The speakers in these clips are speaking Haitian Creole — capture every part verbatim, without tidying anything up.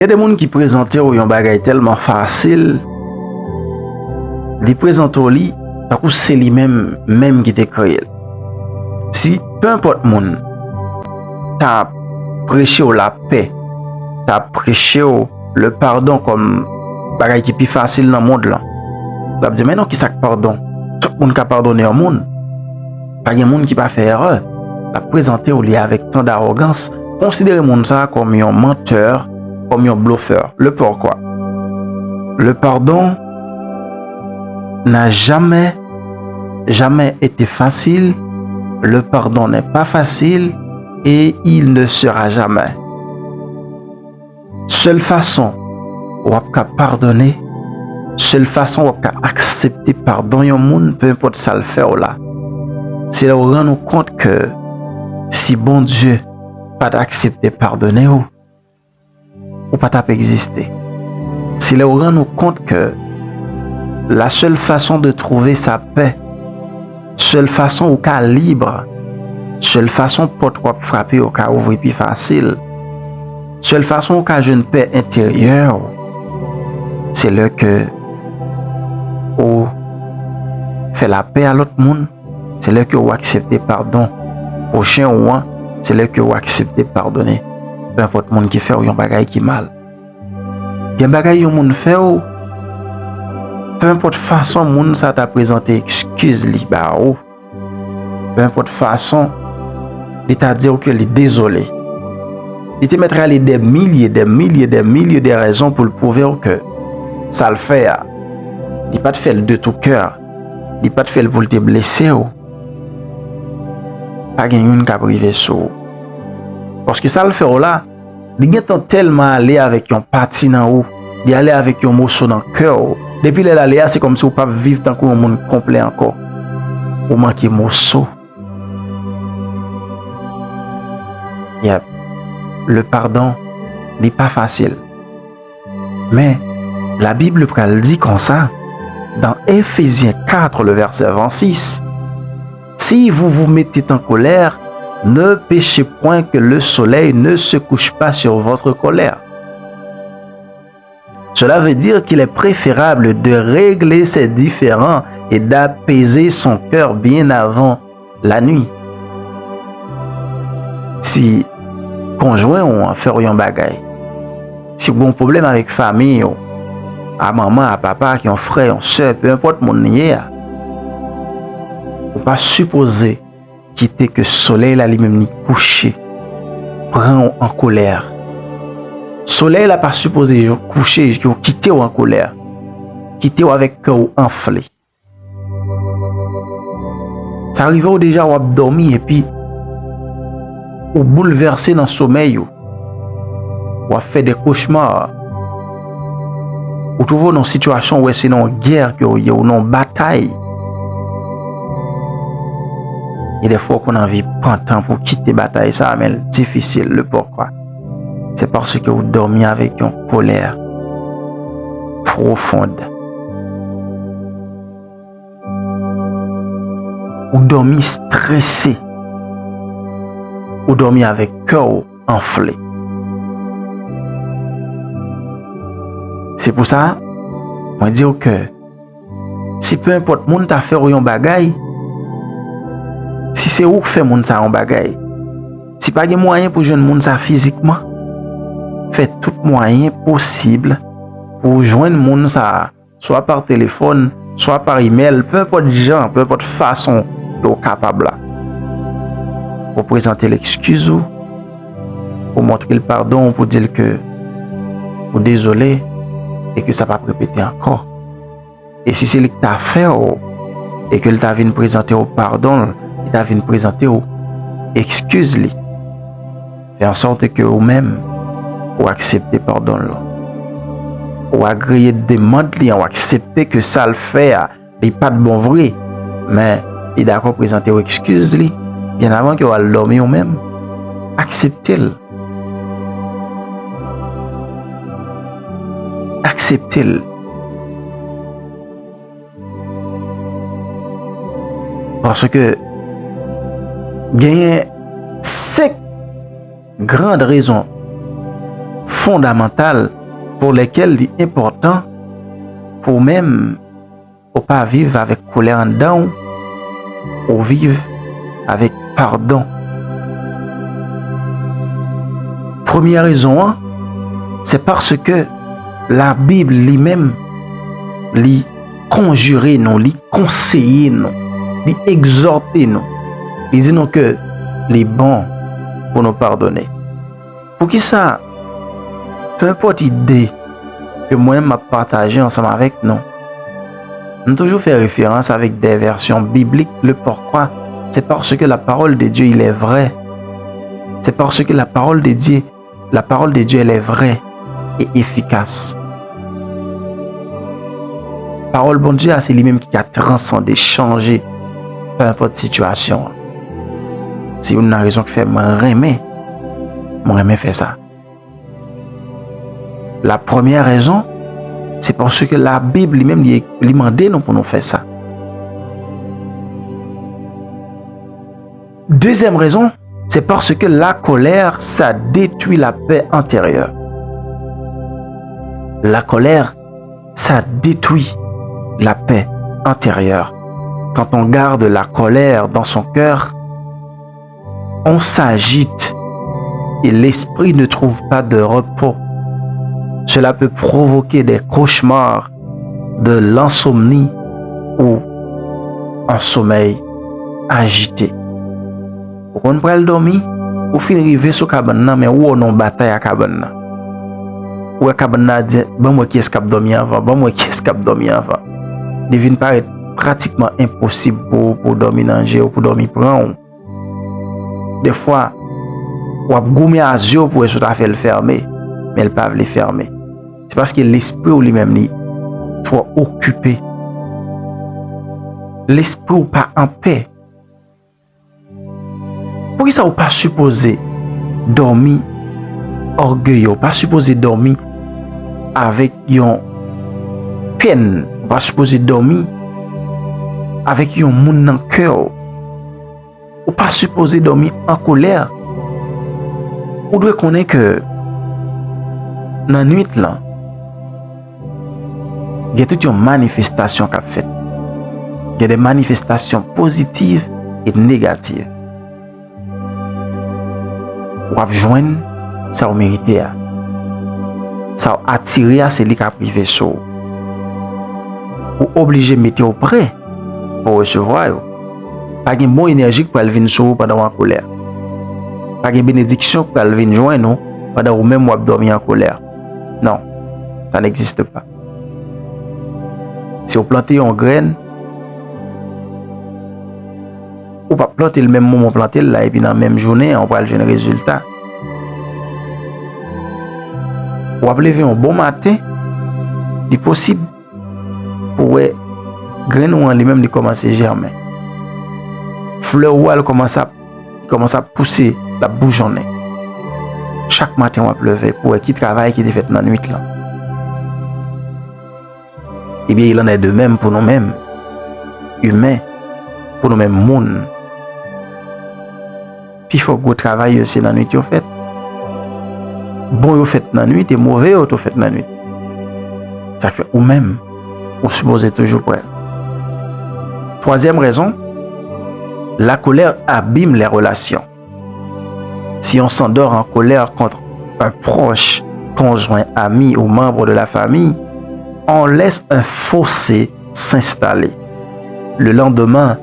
Gen de moun ki prezante w yon bagay tèlman fasil, li prezante w li tankou se li menm, menm ki te kreye l. Si, pe enpòt moun, ta preche w lapè, ta preche w le pardon kòm bagay ki pi fasil nan mond lan, l ap di, "Men non, ki sa k padon? Tout moun ka padone yon moun. Pa gen moun ki pa fè erè." L ap prezante w li avèk tan dawogans, konsidere moun sa a kòm yon mantè, kòm yon blofè. Le pourquoi? Le pardon n'a jamais, jamais été facile. Le pardon n'est pas facile et il ne sera jamais. Sèl fason w ap ka padone, sèl fason w ap ka aksepte padon yon moun, pe enpòt sa l fè w la, se lè w rann ou kont ke si Bondye pa t aksepte padone w, ou pa t ap egziste. Se lè w rann ou kont ke la seule façon de trouver sa paix, sèl fason ou ka lib, sèl fason pòt w ap frape yo ka ouvri pi fasil, sèl fason ou ka jwenn pè enteryè w, se lè ke ou fè lapè a lòt moun, se lè ke ou aksepte padon pwochen ou an, se lè ke ou aksepte padone pe enpòt moun ki fè w yon bagay ki mal. Gen bagay yon moun fè w, pe enpòt fason moun sa ta prezante ekskiz li ba ou, pe enpòt fason li ta di w ke li dezole, li te mèt rale dè milye, dè milye, dè milye de rezon pou l pwouve w ke sa l fè a, li pa t fè l de tout cœur, li pa t fè l pou l te blese w. Pa gen youn k ap rive sou ou. Paske sa l fè w la, li gentan tèlman ale avèk yon pati nan ou, li ale avèk yon moso nan kè w. Depi lè l ale a, se kòmsi w p ap viv tankou yon moun konplè ankò. Ou manke moso. Yep. Le pardon, li pa fasil. Men, Labib pral di konsa, dans Éphésiens quatre, le verset vingt-six, "Si vous vous mettez en colère, ne péchez point, que le soleil ne se couche pas sur votre colère." Cela veut dire qu'il est préférable de régler ses différends et d'apaiser son cœur bien avant la nuit. Si konjwen w an fè w yon bagay, si w gen yon pwoblèm avèk fanmi w, a manman, a papa, ak yon frè, yon sè, pe enpòt moun li ye a, ou pa sipoze kite ke solèy la li menm li kouche, pran w an kolè. Solèy la pa sipoze kouche, kite w an kolè, kite w avèk kè w anfle. Sa rive w deja w ap dòmi epi ou boulvèse nan somèy ou. W ap fè de kochma. Ou twouve w nan yon sitiyasyon ou wè se nan yon gè ke w ye, ou nan yon batay. E dèfwa w konn anvi pantan pou w kite batay sa a, men l difisil. Le pourquoi? Se paske ou dòmi avèk yon kolè pwofond. Ou dòmi strese. Ou dòmi avèk kè w anfle. Se pou sa, mwen di w ke si pe enpòt moun ta fè w yon bagay, si se ou k fè moun sa yon bagay, si pa gen mwayen pou jwenn moun sa fizikman, fè tout mwayen posib pou w jwenn moun sa a, swa pa telefòn, swa pa imèl, pe enpòt jan, pe enpòt fason ke w kapab la. Ou prezante l ekskiz ou, ou montre l padon w, pou di l ke ou dezole e ke sa p ap repete ankò. E si se li k ta fè w, e ke l ta vin prezante w padon l, li ta vin prezante w ekskiz li, fè ansòt ke ou menm, ou aksepte padon l lan. Ou agreye demann li an, ou aksepte ke sa l fè a, li pa t bon vre, men li dakò prezante w ekskiz li, byen avan ke w al dòmi ou menm. Aksepte l. Aksepte l. Paske genyen senk gran rezon fondamantal pour lesquelles li enpòtan pou ou menm ou pa viv avèk kolè anndan w, ou viv avèk padon. Premyè rezon an, c'est parce que Labib li menm, li konjire nou, li konseye nou, li egzòte nou, li di nou ke li bon pou nou padone. Poukisa, peu importe ide ke mwen m ap pataje ansanm avèk nou, m toujou fè referans avèk de vèsyon biblik. Le pourquoi? C'est parce que la parole de Dieu, il est vrai. C'est parce que la parole de Dieu, la parole de Dieu, elle est vraie et efficace. Pawòl Bondye a, se li menm ki ka transande, chanje, peu importe sitiyasyon an. Se youn nan rezon ki fè mwen renmen, mwen renmen fè sa. La première raison, c'est parce que la Bible li menm, li, li mande nou pou nou fè sa. Deuxième raison, c'est parce que la colère, ça détruit la paix intérieure. La colère, ça détruit la paix intérieure. Quand on garde la colère dans son cœur, on s'agite et l'esprit ne trouve pas de repos. Cela peut provoquer des cauchemars, de l'insomnie ou un sommeil agité. Ou konn pral dòmi, ou fin rive sou kabann nan, men ou wè w nan yon batay ak kabann nan. Ou wè kabann nan ap di, "Ban m wè kiyès k ap dòmi anvan, ban m wè kiyès k ap dòmi anvan." Li vin parèt pratikman enposib pou, pou dòmi nan je w, pou dòmi pran w. Defwa, w ap goumen a zye w pou wè si w ta fè l fèmen, men l pa vle fèmen. Se paske lespri w li menm li twò okipe. Lespri w pa anpè. Poukisa w pa sipoze dòmi ògeye? W pa sipoze dòmi avèk yon pèn. W pa sipoze dòmi avèk yon moun nan kè w. Ou pa sipoze dòmi an kolè. Ou dwe konnen ke nan nwit lan, gen tout yon manifestasyon k ap fèt. Gen de manifestasyon pozitiv e negativ. W ap jwenn sa w merite a. Sa w atire a, se li k ap rive sou ou. Ou oblije mete w prè pou w resevwa yo. Pa gen bon enèji k pral vin sou ou pandan w an kolè. Pa gen benediksyon k pral vin jwenn ou pandan ou menm w ap dòmi an kolè. Non, ça n'existe pas. Si w plante yon grenn, ou p ap plante l menm moman w plante l la, epi nan menm jounen an, ou pral jwenn rezilta. W ap leve yon bon maten, li posib pou w wè grenn ou an li menm li kòmanse jèmen. Flè ou a l kòmanse ap, li kòmanse ap pouse, l ap boujonnen. Chak maten w ap leve pou w wè ki travay ki te fèt nan nwit lan. Ebyen, il en est de même pou nou menm, imen, pou nou menm moun. Pifò gwo travay yo se nan nwit yo fèt. Bon yo fèt nan nwit e move yo tou fèt nan nwit. Sa fè ou menm, ou sipoze toujou prè. Twazyèm rezon, la colère abîme les relations. Si on s'endort en colère contre un proche, conjoint, ami ou membre de la famille, on laisse un fossé s'installer. Le lendemain,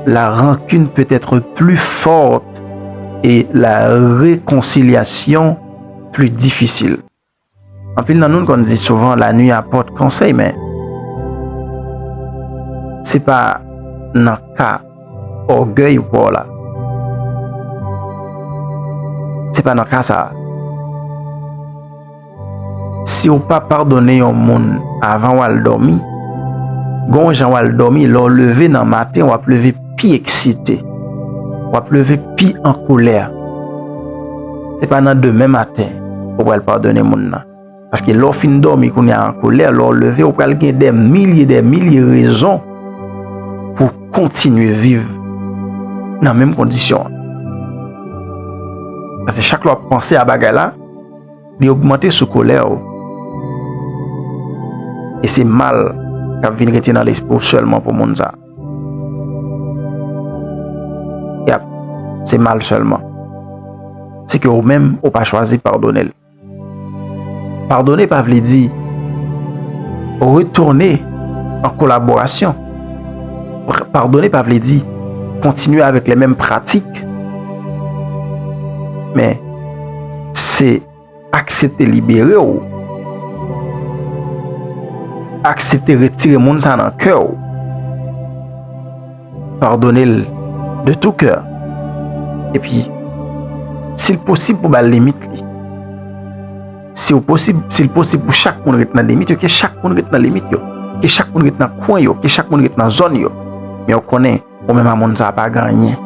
la rancune peut être plus forte et la réconciliation plus difficile. Anpil nan nou konn di souvan, la nuit apporte conseil, men se pa nan ka ògèy ou pè w la. Se pa nan ka sa a. Si w pa padone yon moun avan w al dòmi, gon jan w al dòmi, lè w leve nan maten, w ap leve pi eksite. W ap leve pi an kolè. Se pa nan demen maten ou pral padone moun nan. Paske lè w fin dòmi kounye a an kolè, lè w leve, ou pral gen dè milye, dè milye rezon pou w kontinye viv nan menm kondisyon an. Paske chak lè w ap panse a bagay la, li ogmante sou kolè w. E se mal k ap vin rete nan lespri w sèlman pou moun sa. Yap, se mal sèlman. Se ke ou menm, ou pa chwazi padone l. Padone pa vle di retounen an kolaborasyon. Padone pa vle di kontinye avèk lè menm pratik. Men, se aksepte libere w. Aksepte retire moun sa nan kè w. Padone l de tou kè. Epi, si l posib pou ba l limit li. Si w posib, si l posib pou chak moun ret nan limit yo, ke chak moun ret nan limit yo. Ke chak moun ret nan kwen yo, ke chak moun ret nan zòn yo. Men w konnen, ou menm a moun sa pa gen anyen.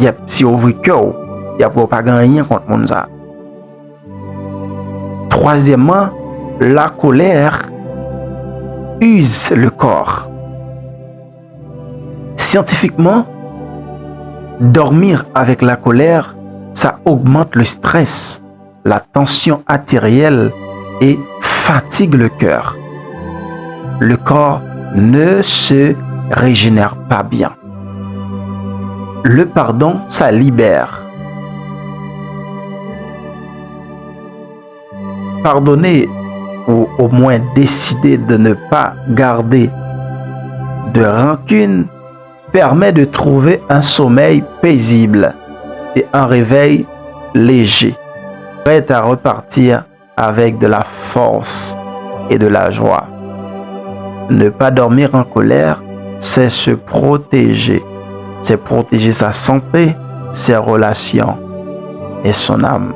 Yèp, si w ouvri kè w, y ap wè w pa gen anyen kont moun sa. Troisièmement, la colère use le corps. Scientifiquement, dormir avec la colère, ça augmente le stress, la tension artérielle et fatigue le cœur. Le corps ne se régénère pas bien. Le pardon, ça libère. Pardonner ou au moins décider de ne pas garder de rancune permet de trouver un sommeil paisible et un réveil léger, prêt à repartir avec de la force et de la joie. Ne pas dormir en colère, c'est se protéger. C'est protéger sa santé, ses relations et son âme.